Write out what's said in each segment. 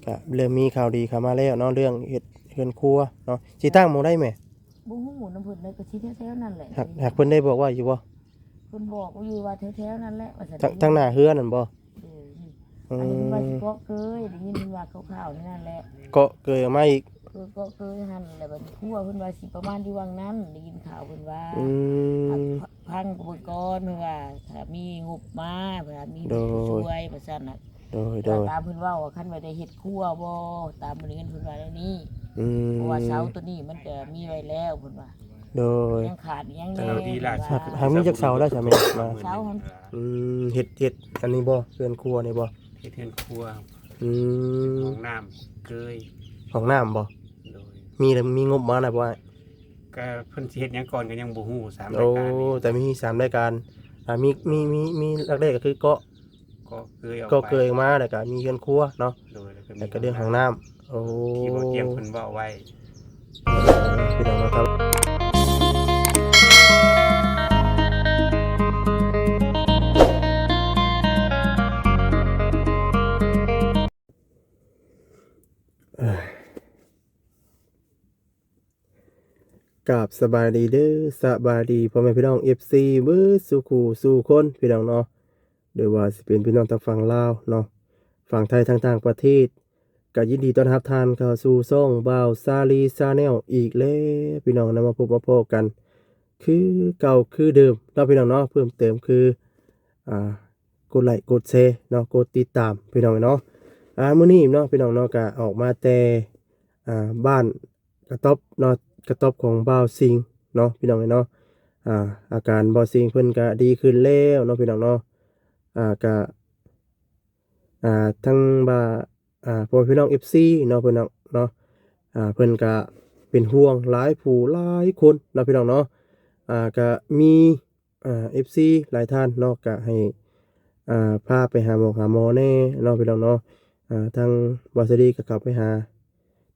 ກະເລີ່ມມີຂ່າວດີເຂົ້າມາແລ້ວເນາະ ເລື່ອງເຮັດເຮືອນຄົວເນາະ. ຊິຕັ້ງໝ່ອງໃດແມ່? ບໍ່ຮູ້ນຳເພິ່ນເລີຍ ກໍຊິແຖວໆນັ້ນແຫຼະ. ຫາກ ຫາກເພິ່ນໄດ້ບອກວ່າຢູ່ບໍ່? ເພິ່ນບອກຢູ່ວ່າແຖວໆນັ້ນແຫຼະ ວ່າຊັ້ນ. ທາງ ທາງໜ້າເຮືອນນັ້ນບໍ່? ເອີ ອືມ ອັນນີ້ເພິ່ນວ່າຊິເກາະເກີຍ ໄດ້ຍິນເພິ່ນວ່າຂ່າວໆນີ້ນັ້ນແຫຼະ. ເກາະເກີຍອອກມາອີກ? ເອີ ເກາະເກີຍຫັ້ນແຫຼະ. ບັດນີ້ຄົວເພິ່ນວ່າຊິປະມານຢູ່ຫວ່າງນັ້ນ ໄດ້ຍິນຂ່າວເພິ່ນວ່າ. ອືມ ພັງເບິ່ງກ່ອນ ເພິ່ນວ່າຖ້າມີງົບມາ ຖ້າມີ ໂດຍ ຜູ້ຊ່ວຍວ່າຊັ້ນນະ. ໂດຍ ໂດຍ ຕາມເພິ່ນເວົ້າ ຄັນວ່າໄດ້ເຮັດຄົວບໍ່ ຕາມເງິນເພິ່ນວ່າແນວນີ້. ອືມ ເພາະວ່າເສົາໂຕນີ້ມັນກະມີໄວ້ແລ້ວເພິ່ນວ່າ. ໂດຍ ຍັງຂາດຫຍັງແດ່ ເສົາດີລະ ເພິ່ນວ່າ. ຫາກມີຈັກເສົາແລ້ວຊະແມ່? ເສົາຫັ້ນ. ອືມ ເຮັດ ເຮັດອັນນີ້ບໍ່ ເຮືອນຄົວນີ້ບໍ່? ເຮັດເຮືອນຄົວ. ອືມ ເຮັດຫ້ອງນ້ຳເກີຍ. ຫ້ອງນ້ຳບໍ່? ໂດຍ ມີແລ້ວ ມີງົບມານະບໍ່ອ້າຍ? ກະເພິ່ນຊິເຮັດຫຍັງກ່ອນກໍຍັງບໍ່ຮູ້ ສາມ ໂອ້ ລາຍການນີ້. ແຕ່ມີສາມລາຍການ ອ່າ ມີ ມີ ມີ ມີຫຼັກແລກກໍຄືເກາະ ເກາະເກີຍອອກ ເກາະເກີຍອອກມາ ແລ້ວກໍມີເຮືອນຄົວເນາະ. ໂດຍ ແລ້ວກໍມີ ແລ້ວກໍເລື່ອງຫ້ອງນ້ຳ. ໂອ້ ທີ່ບໍ່ຕຽງເພິ່ນເວົ້າໄວ້ ເອີ ພີ່ນ້ອງເນາະ. ກາບສະບາຍດີເດີ ສະບາຍດີພໍ່ແມ່ພີ່ນ້ອງ ເອັຟຊີ ເບິດສູ່ຄູ່ສູ່ຄົນ ພີ່ນ້ອງເນາະ. ຫຼືວ່າຊິເປັນພີ່ນ້ອງທາງຝັ່ງລາວເນາະ ຝັ່ງໄທ ທາງຕ່າງປະເທດ ກໍຍິນດີຕ້ອນຮັບທ່ານເຂົ້າສູ່ຊ່ອງບ່າວຊາລີ Channel ອີກແລ້ວ ພີ່ນ້ອງນະ. ມາພົບມາພໍ້ກັນຄືເກົ່າຄືເດີມເນາະ ພີ່ນ້ອງເນາະ. ເພີ່ມເຕີມຄື ອ່າ ກົດໄລກົດແຊເນາະ ກົດຕິດຕາມ ພີ່ນ້ອງເນາະ. ອ່າ ມື້ນີ້ເນາະ ພີ່ນ້ອງເນາະ ກໍອອກມາແຕ່ ອ່າ ບ້ານ ກະຕ໊ອບເນາະ ກະຕ໊ອບຂອງບ່າວສິງເນາະ ພີ່ນ້ອງເອີຍເນາະ. ອ່າ ອາການບ່າວສິງເພິ່ນກະດີຂຶ້ນແລ້ວເນາະ ພີ່ນ້ອງເນາະ. ອ່າ ກະ ອ່າ ທັງວ່າ ອ່າ ພໍ່ແມ່ພີ່ນ້ອງ ເອັຟຊີ ເນາະ ພີ່ນ້ອງເນາະ ອ່າ ເພິ່ນກະເປັນຫ່ວງຫຼາຍຜູ້ຫຼາຍຄົນເນາະ ພີ່ນ້ອງເນາະ. ອ່າ ກະມີ ອ່າ ເອັຟຊີຫຼາຍທ່ານເນາະ ກະໃຫ້ ອ່າ ພາໄປຫາໝໍຫາໝໍແດ່ເນາະ ພີ່ນ້ອງເນາະ. ອ່າ ທາງບ່າວສາລີກໍເຂົ້າໄປຫາ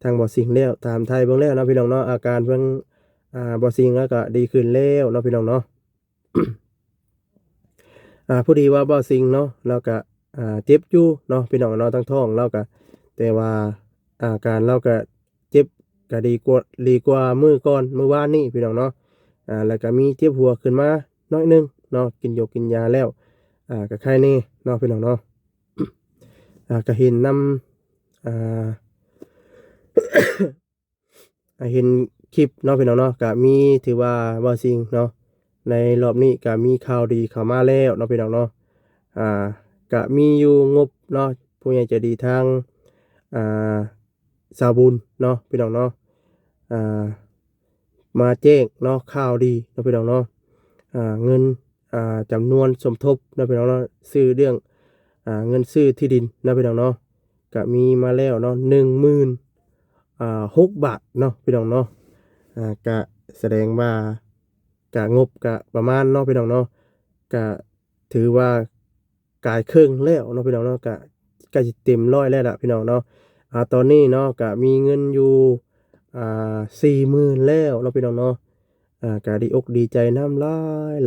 ທາງບ່າວສິງແລ້ວ ຖາມໄຖ່ເບິ່ງແລ້ວເນາະ ພີ່ນ້ອງເນາະ ອາການເພິ່ນ ອ່າ ບ່າວສິງລາວກໍດີຂຶ້ນແລ້ວເນາະ ພີ່ນ້ອງເນາະ. ອ່າ ພໍດີວ່າບ່າວສິງເນາະ ລາວກະ ອ່າ ເຈັບຢູ່ເນາະ ພີ່ນ້ອງເນາະ ທາງທ້ອງລາວກະ ແຕ່ວ່າອາການລາວກະເຈັບກະດີກວ່າ ດີກວ່າມື້ກ່ອນ ມື້ວານນີ້ ພີ່ນ້ອງເນາະ. ອ່າ ແລ້ວກະມີເຈັບຫົວຂຶ້ນມາໜ້ອຍໜຶ່ງເນາະ ກິນຢົກກິນຢາແລ້ວ ອ່າ ກະໄຄແດ່ເນາະ ພີ່ນ້ອງເນາະ. ອ່າ ກະເຫັນນຳ ອ່າ ອ່າ ເຫັນຄລິບເນາະ ພີ່ນ້ອງເນາະ ກະມີ ຖືວ່າບ່າວສິງເນາະ ໃນລອບນີ້ກະມີຂ່າວດີເຂົ້າມາແລ້ວເນາະ ພີ່ນ້ອງເນາະ. ອ່າ ກະມີຢູ່ງົບເນາະ ຜູ້ໃຫຍ່ໃຈດີທາງ ອ່າ ສາວບຸນເນາະ ພີ່ນ້ອງເນາະ ອ່າ ມາແຈ້ງເນາະ ຂ່າວດີເນາະ ພີ່ນ້ອງເນາະ. ອ່າ ເງິນ ອ່າ ຈຳນວນສົມທົບເນາະ ພີ່ນ້ອງເນາະ ຊື່ເລື່ອງ ອ່າ ເງິນຊື້ທີ່ດິນເນາະ ພີ່ນ້ອງເນາະ ກະມີມາແລ້ວເນາະ ໜຶ່ງໝື່ນ ອ່າ ຫົກບາດເນາະ ພີ່ນ້ອງເນາະ. ອ່າ ກະສະແດງວ່າ ກະງົບກະປະມານເນາະ ພີ່ນ້ອງເນາະ ກະຖືວ່າກາຍເຄິ່ງແລ້ວເນາະ ພີ່ນ້ອງເນາະ ກະໃກ້ຊິເຕັມຮ້ອຍແລ້ວລະ ພີ່ນ້ອງເນາະ. ອ່າ ຕອນນີ້ເນາະ ກະມີເງິນຢູ່ ອ່າ ສີ່ໝື່ນແລ້ວເນາະ ພີ່ນ້ອງເນາະ. ອ່າ ກະດີອົກດີໃຈນຳຫຼ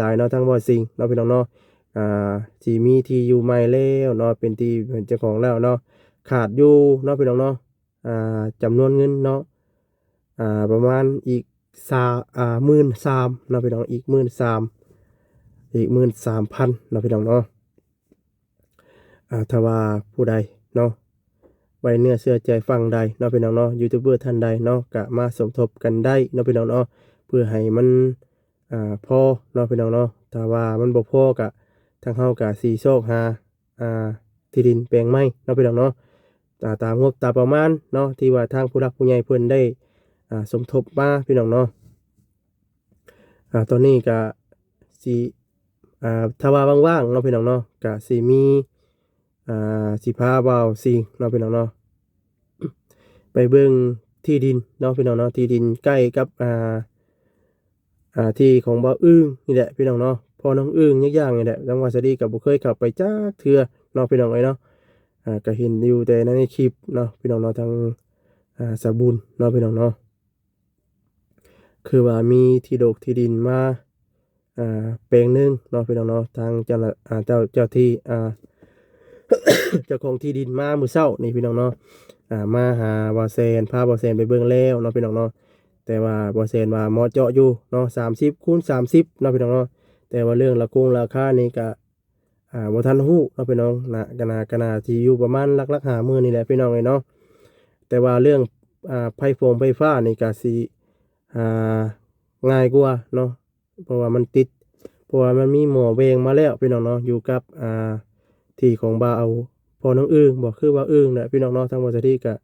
າຍໆເນາະ ທາງບ່າວສິງເນາະ ພີ່ນ້ອງເນາະ. ອ່າ ຊິມີທີ່ຢູ່ໃໝ່ແລ້ວເນາະ ເປັນທີ່ເປັນເຈົ້າຂອງແລ້ວເນາະ. ຂາດຢູ່ເນາະ ພີ່ນ້ອງເນາະ ອ່າ ຈຳນວນເງິນເນາະ ອ່າ ປະມານອີກສາ ອ່າ ໝື່ນສາມເນາະ ພີ່ນ້ອງ ອີກໝື່ນສາມ ອີກໝື່ນສາມພັນເນາະ ພີ່ນ້ອງເນາະ. ອ່າ ຖ້າວ່າຜູ້ໃດເນາະ ໄວ້ເນື້ອເຊື່ອໃຈຝັ່ງໃດເນາະ ພີ່ນ້ອງເນາະ ຢູທູບເບີທ່ານໃດເນາະ ກະມາສົມທົບກັນໄດ້ເນາະ ພີ່ນ້ອງເນາະ ເພື່ອໃຫ້ມັນ ອ່າ ພໍເນາະ ພີ່ນ້ອງເນາະ. ຖ້າວ່າມັນບໍ່ພໍກະ ທາງເຮົາກະຊິຊອກຫາ ອ່າ ທີ່ດິນແປງໃໝ່ເນາະ ພີ່ນ້ອງເນາະ ອ່າ ຕາມງົບຕາມປະມານເນາະ ທີ່ວ່າທາງຜູ້ຫຼັກຜູ້ໃຫຍ່ເພິ່ນໄດ້ ອ່າ ສົມທົບມາ ພີ່ນ້ອງເນາະ. ອ່າ ຕອນນີ້ກະຊິ ອ່າ ຖ້າວ່າວ່າງໆເນາະ ພີ່ນ້ອງເນາະ ກະຊິມີ ອ່າ ຊິພາບ່າວສິງເນາະ ພີ່ນ້ອງເນາະ ໄປເບິ່ງທີ່ດິນເນາະ ພີ່ນ້ອງເນາະ ທີ່ດິນໃກ້ກັບ ອ່າ ອ່າ ທີ່ຂອງບ່າວອຶ່ງນີ້ແຫຼະ ພີ່ນ້ອງເນາະ ພໍ່ນ້ອງອຶ່ງ ຍາກໆນີ້ແຫຼະ. ທາງບ່າວສາລີກໍບໍ່ເຄີຍເຂົ້າໄປຈັກເທື່ອເນາະ ພີ່ນ້ອງເອີຍເນາະ. ອ່າ ກໍເຫັນຢູ່ແຕ່ໃນຄລິບເນາະ ພີ່ນ້ອງເນາະ ທາງ ອ່າ ສາວບຸນເນາະ ພີ່ນ້ອງເນາະ. ຄືວ່າມີທີ່ດົກທີ່ດິນມາ ອ່າ ແປງໜຶ່ງເນາະ ພີ່ນ້ອງເນາະ ທາງເຈົ້າ ອ່າ ເຈົ້າ ເຈົ້າທີ່ ອ່າ ເຈົ້າຂອງທີ່ດິນມາມື້ເຊົ້ານີ້ ພີ່ນ້ອງເນາະ. ອ່າ ມາຫາບ່າວແສນ ພາບ່າວແສນໄປເບິ່ງແລ້ວເນາະພີ່ນ້ອງເນາະ. ແຕ່ວ່າບ່າວແສນວ່າເໝາະເຈາະຢູ່ເນາະ ສາມສິບຄູນສາມສິບເນາະພີ່ນ້ອງເນາະ. ແຕ່ວ່າເລື່ອງລາຄົງລາຄານີ້ກະ ອ່າ ບໍ່ທັນຮູ້ເນາະພີ່ນ້ອງນະ ກະໜ້າ ກະໜ້າຊິຢູ່ປະມານຫຼັກໆຫ້າໝື່ນນີ້ແຫຼະພີ່ນ້ອງເອີຍເນາະ. ແຕ່ວ່າເລື່ອງ ອ່າ ໄຟຟົງໄຟຟ້ານີ້ກະຊິ ອ່າ ງ່າຍກວ່າເນາະ ເພາະວ່າມັນຕິດ ເພາະວ່າມັນມີໝໍ້ແບ່ງມາແລ້ວພີ່ນ້ອງເນາະ ຢູ່ກັບ ອ່າ ທີ່ຂອງບ່າວ ພໍ່ນ້ອງອຶ່ງບໍ ຄືວ່າອຶ່ງແຫຼະພີ່ນ້ອງເນາະ. ທາງບ່າວສາລີກະ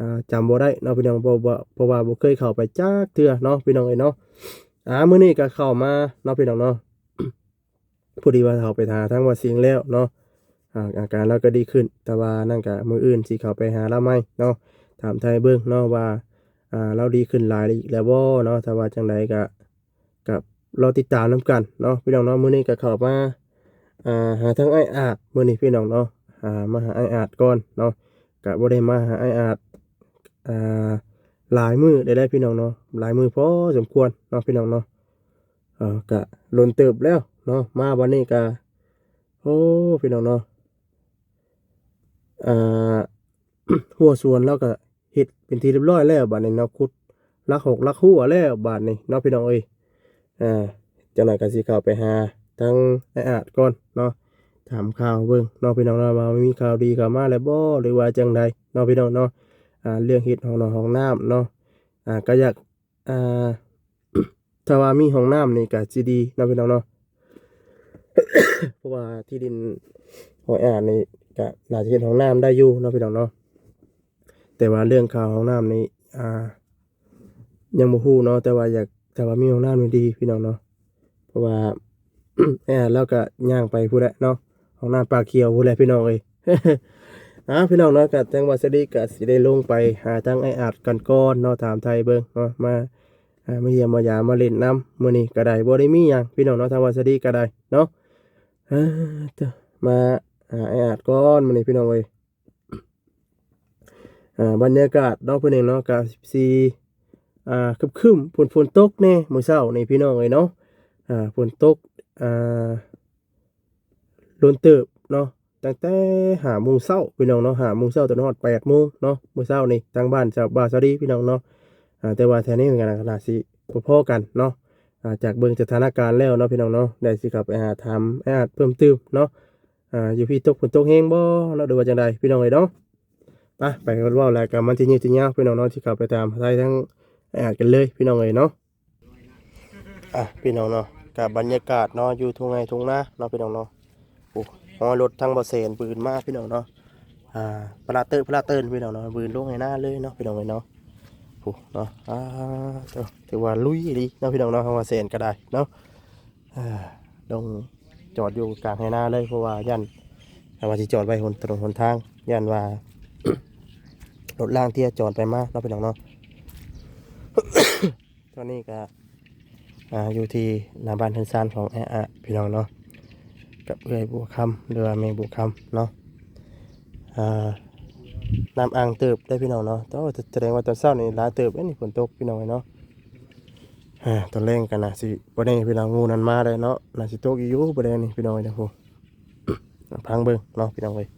ອ່າ ຈຳບໍ່ໄດ້ເນາະພີ່ນ້ອງ ເພາະວ່າ ເພາະວ່າບໍ່ເຄີຍເຂົ້າໄປຈັກເທື່ອເນາະພີ່ນ້ອງເອີຍເນາະ. ອ່າ ມື້ນີ້ກະເຂົ້າມາເນາະພີ່ນ້ອງເນາະ ພໍດີວ່າເຂົ້າໄປຫາທາງບ່າວສິງແລ້ວເນາະ ອ່າ ອາການລາວກໍດີຂຶ້ນ ແຕ່ວ່ານັ້ນກະມື້ອື່ນຊິເຂົ້າໄປຫາລາວໃໝ່ເນາະ ຖາມໄຖ່ເບິ່ງເນາະວ່າ ອ່າ ລາວດີຂຶ້ນຫຼາຍອີກແລ້ວບໍ່ເນາະ. ຖ້າວ່າຈັ່ງໃດກະ ກະລໍຕິດຕາມນຳກັນເນາະພີ່ນ້ອງເນາະ. ມື້ນີ້ກະເຂົ້າມາ ອ່າ ຫາທາງອ້າຍອາດ ມື້ນີ້ພີ່ນ້ອງເນາະ ອ່າ ມາຫາອ້າຍອາດກ່ອນເນາະ ກະບໍ່ໄດ້ມາຫາອ້າຍອາດ ອ່າ ຫຼາຍມື້ໄດ້ແລ້ວພີ່ນ້ອງເນາະ ຫຼາຍມື້ພໍສົມຄວນເນາະພີ່ນ້ອງເນາະ. ເອີ ກະດົນເຕີບແລ້ວເນາະ ມາບັດນີ້ກະ ໂອ້ ພີ່ນ້ອງເນາະ ອ່າ ຮົ້ວສວນລາວກະເຮັດເປັນທີ່ຮຽບຮ້ອຍແລ້ວບາດນີ້ເນາະ ຂຸດຫຼັກຫົກຫຼັກຮົ້ວແລ້ວບາດນີ້ເນາະພີ່ນ້ອງເອີຍ. ອ່າ ຈັກໜ້ອຍກະຊິເຂົ້າໄປຫາທາງອ້າຍອາດກ່ອນເນາະ ຖາມຂ່າວເບິ່ງເນາະພີ່ນ້ອງເນາະ ວ່າມີຂ່າວດີເຂົ້າມາແລ້ວບໍ່ ຫຼືວ່າຈັ່ງໃດເນາະພີ່ນ້ອງເນາະ. ອ່າ ເລື່ອງເຮັດຫ້ອງນອນຫ້ອງນ້ຳເນາະ ອ່າ ກະຢາກ ອ່າ ຖ້າວ່າມີຫ້ອງນ້ຳນີ້ກະຊິດີເນາະພີ່ນ້ອງເນາະ ເພາະວ່າທີ່ດິນຂອງອ້າຍອາດນີ້ກະໜ້າຈະເຮັດຫ້ອງນ້ຳໄດ້ຢູ່ເນາະພີ່ນ້ອງເນາະ. ແຕ່ວ່າເລື່ອງຄ່າຫ້ອງນ້ຳນີ້ ອ່າ ຍັງບໍ່ຮູ້ເນາະ ແຕ່ວ່າຢາກ ຖ້າວ່າມີຫ້ອງນ້ຳນີ້ດີພີ່ນ້ອງເນາະ ເພາະວ່າ ອ້າຍອາດລາວກະຍ່າງໄປພຸ້ນແຫຼະເນາະ ຫ້ອງນ້ຳປາຂຽວພຸ້ນແຫຼະພີ່ນ້ອງເອີຍ. ເອົາ ພີ່ນ້ອງເນາະ ກະທາງບ່າວສາລີກະຊິໄດ້ລົງໄປຫາທາງອ້າຍອາດກັນກ່ອນເນາະ ຖາມໄຖ່ເບິ່ງເນາະ ມາ ອ່າ ມາຢ້ຽມມາຢາມມາຫຼິ້ນນຳ ມື້ນີ້ກະໄດ້ ບໍ່ໄດ້ມີຫຍັງພີ່ນ້ອງເນາະ ທາງບ່າວສາລີກະໄດ້ເນາະ. ເອີ ເຕີ ມາຫາອ້າຍອາດກ່ອນມື້ນີ້ພີ່ນ້ອງເອີຍ. ອ່າ ບັນຍາກາດເນາະ ມື້ນີ້ເນາະ ກະຊິ ອ່າ ຄຶ້ມໆ ຝົນ ຝົນຕົກແດ່ມື້ເຊົ້ານີ້ພີ່ນ້ອງເອີຍເນາະ. ອ່າ ຝົນຕົກ ອ່າ ດົນເຕີບເນາະ ຕັ້ງແຕ່ຫ້າໂມງເຊົ້າພີ່ນ້ອງເນາະ ຫ້າໂມງເຊົ້າຈົນຮອດແປດໂມງເນາະ ມື້ເຊົ້ານີ້ ທາງບ້ານສາວ ບ່າວສາລີພີ່ນ້ອງເນາະ. ອ່າ ແຕ່ວ່າແຖວນີ້ກະໜ້າຊິພໍໆກັນເນາະ ອ່າ ຈາກເບິ່ງສະຖານະການແລ້ວເນາະພີ່ນ້ອງເນາະ ໄດ້ຊິເຂົ້າໄປຫາຖາມອ້າຍອາດເພີ່ມຕື່ມເນາະ. ອ່າ ຢູ່ພີ້ຕົກຝົນຕົກແຮງບໍ່ເນາະ ຫຼືວ່າຈັ່ງໃດພີ່ນ້ອງເອີຍເນາະ. ໄປ ໄປເວົ້າຫຼາຍກະມັນຊິຍືດຊິຍາວພີ່ນ້ອງເນາະ ຊິເຂົ້າໄປຖາມໄຖ່ທາງອ້າຍອາດກັນເລີຍພີ່ນ້ອງເອີຍເນາະ. ອ່ະ ພີ່ນ້ອງເນາະ ກະບັນຍາກາດເນາະ ຢູ່ທົ່ງໄຮ່ທົ່ງນາເນາະພີ່ນ້ອງເນາະ. ໂອ້ ຮອຍລົດທາງບ່າວແສນບືນມາພີ່ນ້ອງເນາະ ອ່າ ປະລາເຕີ ປະລາເຕີນພີ່ນ້ອງເນາະ ບືນລົງໄຮ່ນາເລີຍເນາະພີ່ນ້ອງເອີຍເນາະ. ໂອ້ ເນາະ ອ່າ ເຈົ້າ ຖືວ່າລຸຍອີ່ຫຼີເນາະພີ່ນ້ອງເນາະ ທາງບ່າວແສນກະໄດ້ເນາະ. ອ່າ ລົງຈອດຢູ່ກາງໄຮ່ນາເລີຍ ເພາະວ່າຢ້ານ ຖ້າວ່າຊິຈອດໄວ້ຫົນ ຖະໜົນຫົນທາງ ຢ້ານວ່າ ລົດລາງເທຍຈອດໄປມາເນາະພີ່ນ້ອງເນາະ. ຕອນນີ້ກະ ອ່າ ຢູ່ທີ່ໜ້າບ້ານເຮືອນຊານຂອງອ້າຍອາດພີ່ນ້ອງເນາະ ກັບເອື້ອຍບົວຄຳ ຫຼືວ່າແມ່ບົວຄຳເນາະ. ອ່າ ນ້ຳອັ່ງເຕີບເດ້ພີ່ນ້ອງເນາະ. ໂອ້ ສະແດງວ່າຕອນເຊົ້ານີ້ຫຼາຍເຕີບເດ້ນີ້ ຝົນຕົກພີ່ນ້ອງເອີຍເນາະ. ອ່າ ຕອນແລງກະໜ້າຊິບໍ່ແນ່ພີ່ນ້ອງ ງູນັ້ນມາແລ້ວເນາະ ໜ້າຊິຕົກອີກຢູ່ບໍ່ແດ່ນີ້ພີ່ນ້ອງເອີຍ. ໂອ້ ຟັງເບິ່ງເນາະພີ່ນ້ອງເອີຍ.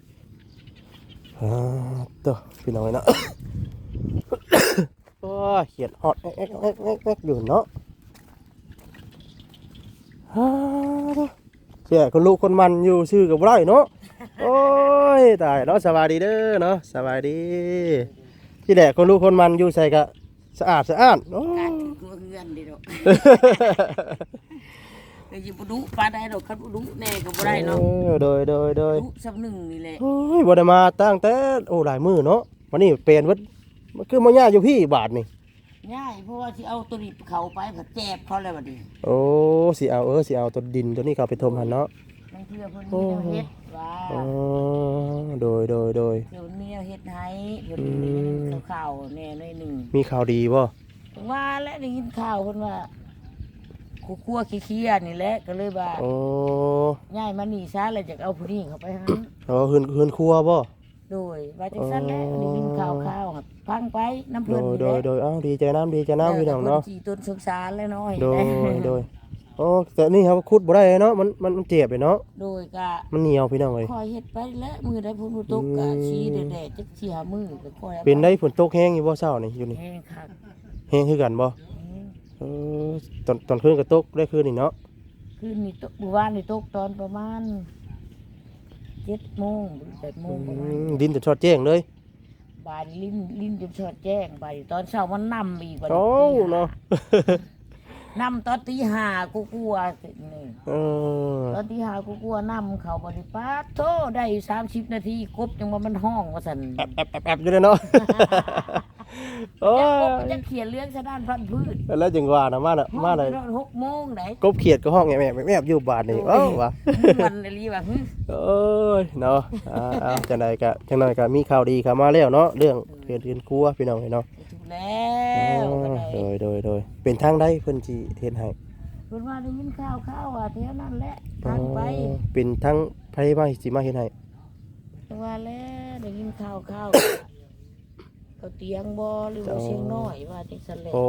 ອ່າ ໂທ້ ພີ່ນ້ອງເອີຍເນາະ ໂອ້ຍ ຂຽດຮອດແອກໆໆໆຢູ່ເນາະ. ອ່າ ເສຍຄົນລຸຄົນໝັ່ນຢູ່ຊື່ກະບໍ່ໄດ້ເນາະ. ໂອ້ຍ ຕາຍເນາະ ສະບາຍດີເດີເນາະ ສະບາຍດີ. ທີ່ແລກຄົນລຸຄົນໝັ່ນຢູ່ໃສກະ ສະອາດສະອ້ານ. ໂອ້ ກາດຄືເຮືອນເດ້ດອກ ກະຊິບໍ່ດຸປານໃດດອກ ຄັນບໍ່ດຸແນ່ກະບໍ່ໄດ້ເນາະ. ເອີ ໂດຍ ໂດຍ ໂດຍ ດຸຊ່ຳໜຶ່ງນີ້ແຫຼະ. ໂອ້ຍ ບໍ່ໄດ້ມາຕັ້ງແຕ່ ໂອ້ ຫຼາຍມື້ເນາະ ບາດນີ້ປ່ຽນເບິດ ຄືມາຍ້າຍຢູ່ພີ້ບາດນີ້. ຍ້າຍ ເພາະວ່າຊິເອົາໂຕນີ້ເຂົ້າໄປ ພັດແຈບເຂົາແລ້ວບາດນີ້. ໂອ້ ຊິເອົາ ເອີ ຊິເອົາໂຕດິນໂຕນີ້ເຂົ້າໄປຖົມຫັ້ນເນາະ. ບາງເທື່ອເພິ່ນມີແນວເຮັດວ່າ ອໍ ໂດຍ ໂດຍ ໂດຍ ເພິ່ນມີແນວເຮັດໃຫ້ ເພິ່ນ ອືມ ມີຂ່າວໆແດ່ໜ້ອຍໜຶ່ງ. ມີຂ່າວດີບໍ່? ຈັ່ງວ່າແຫຼະ ໄດ້ຍິນຂ່າວເພິ່ນວ່າ ຄົວໆເຄຍໆນີ້ແຫຼະ ກະເລີຍວ່າ ໂອ້ ຍ້າຍມານີ້ຊະ ແລ້ວຢາກເອົາຜູ້ນີ້ເຂົ້າໄປຫັ້ນ. ອໍ ເຮືອນ ເຮືອນຄົວບໍ່? ໂດຍ ວ່າຈັ່ງຊັ້ນແຫຼະ. ອໍ ໄດ້ຍິນຂ່າວໆ ຟັງໄປນຳເພິ່ນ. ໂດຍ ນີ້ແຫຼະ ໂດຍ ໂດຍ ເອົ້າ ດີໃຈນຳ ດີໃຈນຳ ເອີ ພີ່ນ້ອງເນາະ. ເພິ່ນຊິຕົ້ນສົງສານແຫຼະເນາະ. ໂດຍ ໂດຍ ໂອ້ ແຕ່ນີ້ເຮົາຂຸດບໍ່ໄດ້ເນາະ ມັນ ມັນ ມັນເຈັບເດ້ເນາະ. ໂດຍ ກະ ມັນໜຽວພີ່ນ້ອງເອີຍ. ຄ່ອຍເຮັດໄປແຫຼະ ມື້ໃດຝົນບໍ່ຕົກ ອືມ ກະຊິແດດໆ ຈັກສີ່ຫ້າມື້ກະຄ່ອຍເອົາໄປ. ເປັນໄດ໋ ຝົນຕົກແຮງຢູ່ບໍ່ເຊົ້ານີ້ ຢູ່ນີ້? ແຮງຄັກ ແຮງຄືກັນບໍ່? ແຮງ. ເອີ ຕອນ ຕອນຄືນກະຕົກໄດ້ຄືນນີ້ເນາະ? ຄືນນີ້ຕົກ ມື້ວານນີ້ຕົກຕອນປະມານເຈັດໂມງ ແປດໂມງປະມານ ອືມ ດິນຈົນຊອດແຈ້ງເລີຍ. ບາດນີ້ລິນ ລິນຈົນຊອດແຈ້ງ ບາດນີ້ຕອນເຊົ້າມັນນຳອີກ ບາດນີ້ ໂອ້ ເນາະ ນຳຕອນຕີຫ້າກວ່າໆ ນີ້ ເອີ ຕອນຕີຫ້າກວ່າໆ ນຳເຂົ້າ ບາດນີ້ປາດໂທ້ ໄດ້ຢູ່ສາມສິບນາທີ ກົບຈັ່ງວ່າມັນຮ້ອງວ່າຊັ້ນ ແອບໆໆໆ ຢູ່ເດ້ເນາະ. ໂອ້ຍ ຈັກກົບ ຈັກຂຽດເລື່ອງສະໜານພັນພືດ ແລ້ວຈັ່ງວ່ານະ ມານະ ມາໄດ້ຫົກໂມງໄດ໋ ກົບຂຽດກໍຮ້ອງແອບໆໆ ຢູ່ບາດນີ້ ໂອ້ຍ ເວົ້າວ່າ ມ່ວນອີ່ຫຼີວ່າ ໂອ້ຍ ເນາະ ອ່າ ຈັ່ງໃດກະ ຈັ່ງໜ້ອຍກະມີຂ່າວດີເຂົ້າມາແລ້ວເນາະ ເລື່ອງເຮືອນເຮືອນຄົວ ພີ່ນ້ອງເອີຍເນາະ. ຖືກແລ້ວ ໂອ້ ກໍໄດ້ ໂດຍໆໆ ເປັນທາງໃດເພິ່ນຊິເຮັດໃຫ້? ເພິ່ນວ່າໄດ້ຍິນຂ່າວໆ ວ່າແຖວນັ້ນແຫຼະ ທາງໄປ ອໍ ເປັນທາງໃຜມາ ຊິມາເຮັດໃຫ້? ຈັ່ງວ່າແຫຼະ ໄດ້ຍິນຂ່າວໆ ເຂົາຕຽງບໍ່ ຫຼືວ່າ ອໍ ຊຽງນ້ອຍ ວ່າຈັ່ງຊັ້ນແຫຼະ. ໂອ້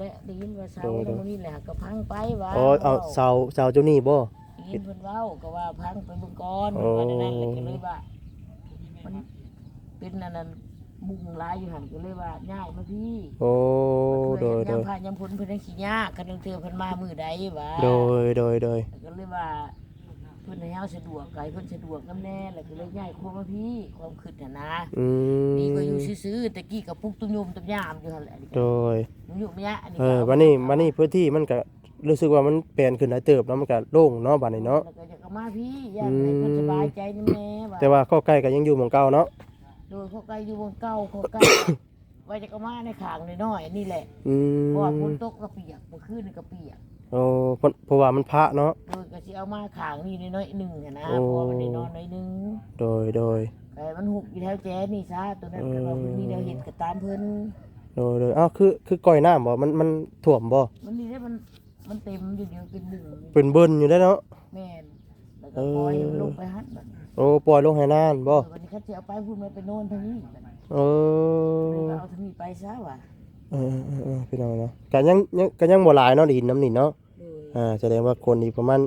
ແລະໄດ້ຍິນວ່າເສົາ ໂດຍໆ ມື້ນີ້ແຫຼະ ຫາກະພັງໄປວ່າ. ອໍ ເອົາ ເສົາ ເສົາຈຸນີ້ບໍ່? ໄດ້ຍິນເພິ່ນເວົ້າ ກໍວ່າພັງໄປເບິ່ງກ່ອນ ເພິ່ນວ່າແນວນັ້ນ ອໍ ແລ້ວກໍເລີຍວ່າ ມັນເປັນອັນນັ້ນ ມຸງຫຼາຍຢູ່ຫັ້ນ ກໍເລີຍວ່າຍ້າຍມາພີ້. ໂອ້ ໂດຍໆ ຍາມຟ້າຍາມຝົນເພິ່ນຍັງຊິຍາກ ຄັນເທື່ອເພິ່ນມາມື້ໃດວ່າ. ໂດຍໆໆ ກໍເລີຍວ່າ ເພິ່ນໃຫ້ເຮົາສະດວກ ໃຫ້ເພິ່ນສະດວກນຳແດ່ ແລ້ວກໍເລີຍຍ້າຍຄົວມາພີ້ ຄວາມຄິດຫັ້ນນະ. ອືມ ດີກວ່າຢູ່ຊື່ໆ ແຕ່ກີ້ກໍປຸກຕຸ້ມໂຍມຕຸ້ມຍາມຢູ່ຫັ້ນແຫຼະ. ໂດຍ ຍຸກຍະອັນນີ້ ເອີ ກໍເອົາ ບັດນີ້ ບັດນີ້ພື້ນທີ່ມັນກໍຮູ້ສຶກວ່າມັນແປນຂຶ້ນຫຼາຍເຕີບເນາະ ມັນກໍໂລ່ງເນາະ ບັດນີ້ເນາະ. ແລ້ວກໍຢາກເອົາມາພີ້ ຢ້ານໃຫ້ເພິ່ນ ອືມ ສະບາຍໃຈນຳແດ່ວ່າ. ແຕ່ວ່າຄອກໄກ່ກໍຍັງຢູ່ໝ່ອງເກົ່າເນາະ? ໂດຍ ຄອກໄກ່ຢູ່ໝ່ອງເກົ່າ ຄອກໄກ່ ວ່າຈະເອົາມາໃນຂ້າງນ້ອຍໆ ອັນນີ້ແຫຼະ. ອືມ ເພາະວ່າຝົນຕົກກໍປຽກ ມື້ຄືນນີ້ກໍປຽກ. ໂອ້ ເພາະ ເພາະວ່າມັນພະເນາະ. ໂດຍ ກໍຊິເອົາມາຂ້າງນີ້ໜ້ອຍໆໜຶ່ງຫັ້ນນະ. ໂອ້ ເພາະວ່າມັນໄດ້ນອນໜ້ອຍໜຶ່ງ. ໂດຍໆ ແຕ່ມັນຮຸກຢູ່ແຖວແຈນີ້ຊະ ຕົວນັ້ນ ເອີ ກໍວ່າເພິ່ນມີແນວເຮັດກໍຕາມເພິ່ນ. ໂດຍໆ ເອົ້າ ຄື ຄືກ້ອຍນ້ຳບໍ່? ມັນ ມັນຖ້ວມບໍ່? ມັນນີ້ເດ້ ມັນ ມັນເຕັມຢູ່ ດຽວເປັນບຶງ ເປັນບຶງຢູ່ເດ້ເນາະ. ແມ່ນ ແລ້ວກໍ ເອີ ປ່ອຍໃຫ້ມັນລົງໄປຫັ້ນບັດນີ້. ໂອ້ ປ່ອຍລົງໃຫ້ນານບໍ່? ເອີ ບັດນີ້ຄັນຊິເອົາໄປພຸ້ນ ມັນໄປນອນທາງນີ້ບັດນີ້. ເອີ ກໍເລີຍວ່າເອົາທາງນີ້ໄປຊະວ່າ. ເອີໆໆໆ ພີ່ນ້ອງເນາະ ກໍຍັງ ຍັງ ກໍຍັງບໍ່ຫຼາຍເນາະ ດິນນຳນີ້ເນາະ. ໂດຍ ອ່າ ສະແດງວ່າຄົນອີກປະມານ